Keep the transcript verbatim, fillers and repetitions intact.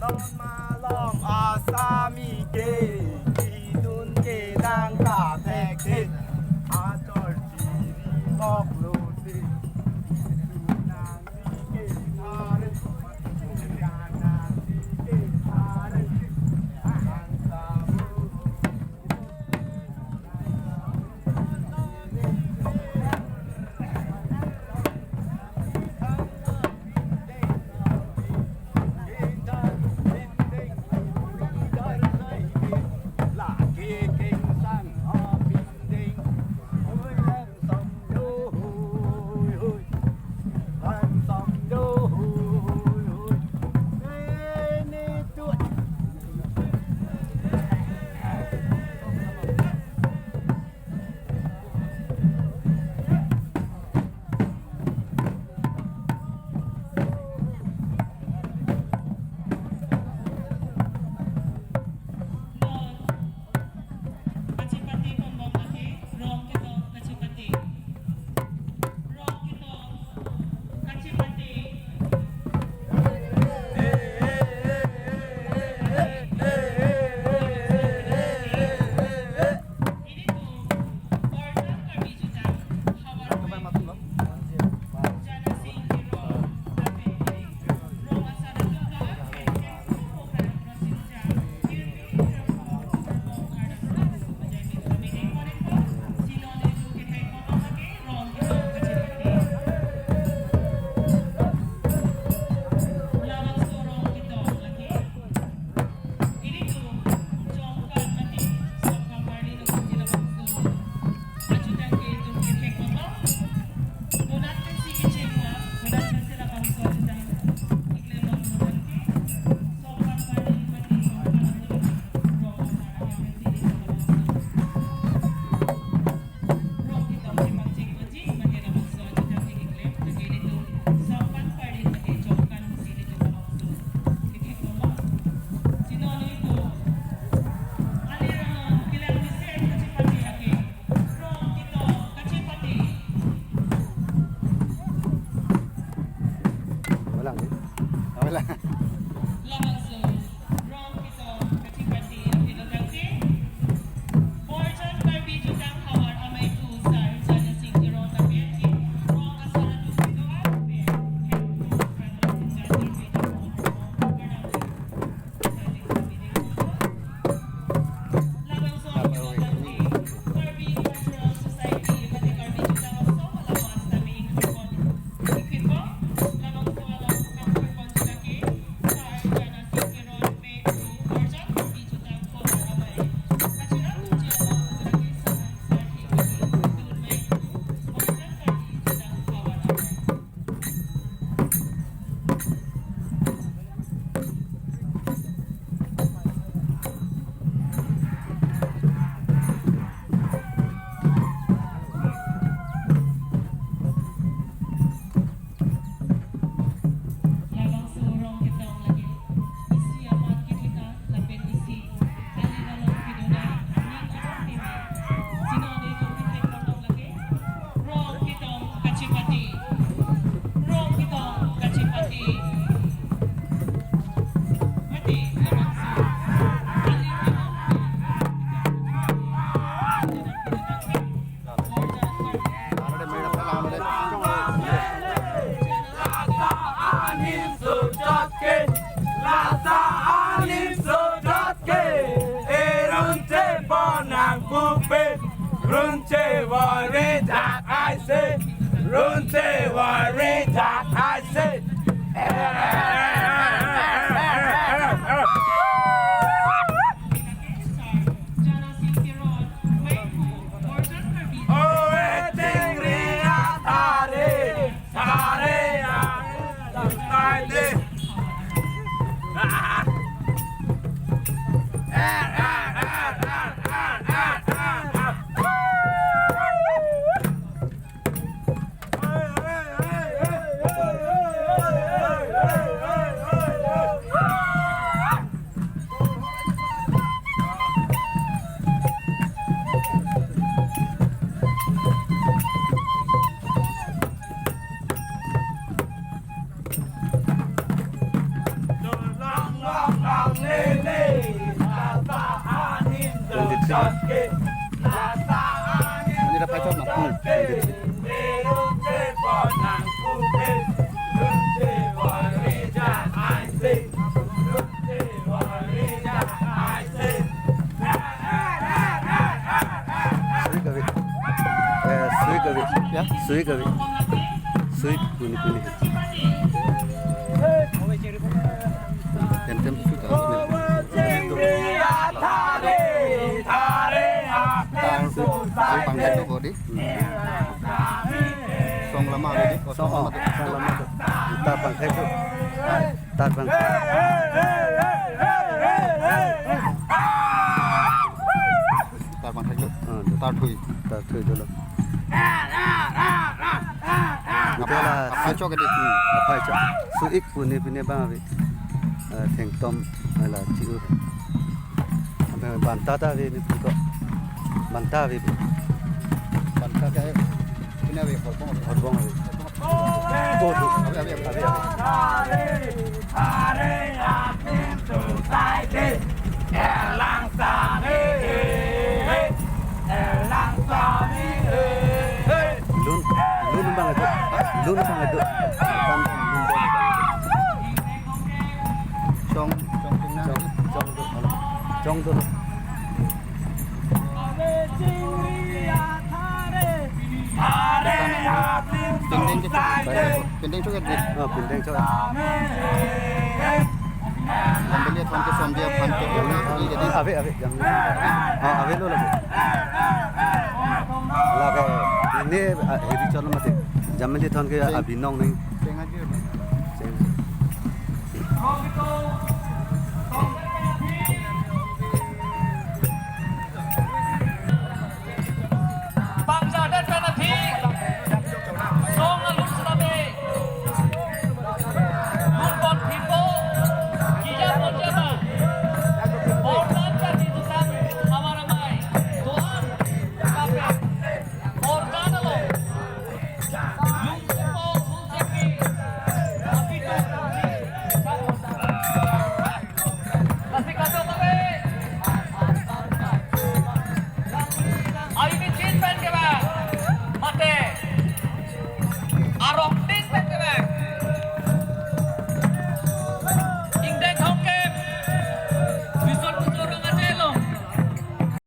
Non malom asami ke, kidun kedang ta thekthe, achor chiri bok lote, sunang si ke thare, sunang si ke thare, ang sabu. Kachepate ponbom lake, rong kedo kachepate. Rong kedo kachepate. Ilitum Borjan Karbi Jutang havar amei Jana Sing Kiro lapen rong asar atum ta Wala. Wala. Labangso rong kedo kachepate ilo tangte Borjan Karbi Jutang havar amei pu sar Jana Sing Kiro lapen ke rong asar atum kedo-an pen hem pu sar Jana Sing Kiro. Labangso Karbi Cultural Society mate Karbi Jutang Utsav along sitame ingkoi. Ingkoi labangso along kangkoi pon sitake Don't say worry, that I say. Oh, eh, chingri, ah, tare, tare, ah, tare. Twenty-three. Ini dapat shot, no? Hmm, twenty-three. Sui kave. Eh, sui kave. Ya? Sui kave. Sui puni puni. Tem tem sui kave. Tar, tar pangkai tu body. Song lama ave, oh, song lama tu. Song lama tu. Tar pangkai tu. Tar pangkai. Tar pangkai tu. Hmm. Tar thui. Tar thui dolo. Ite la aphai chok adi. Hmm, aphai chok. Sui ik puni puni bang ave. Eh, thengtom, eh, la chiu. Banta ta ave ni puko. Banta ave. Banta ke pini ave, horbong ave. Horbong ave. Oh, tu. Ave, ave, ave, ave. Lun, lun bang itu. Lun bang itu. Lun bang itu. Chong, chong, chong, chong, chong tu. Chong tu. Pindeng chok, pindeng chok. Ah, pindeng chok. Kandeli athon ke som dia aphan ke. Ave, ave, jam. Ah, ave lo lagi. Lagi ini, ah, hiri chon mati. Jamali athon ke abinong neng. Cheng aja. Cheng.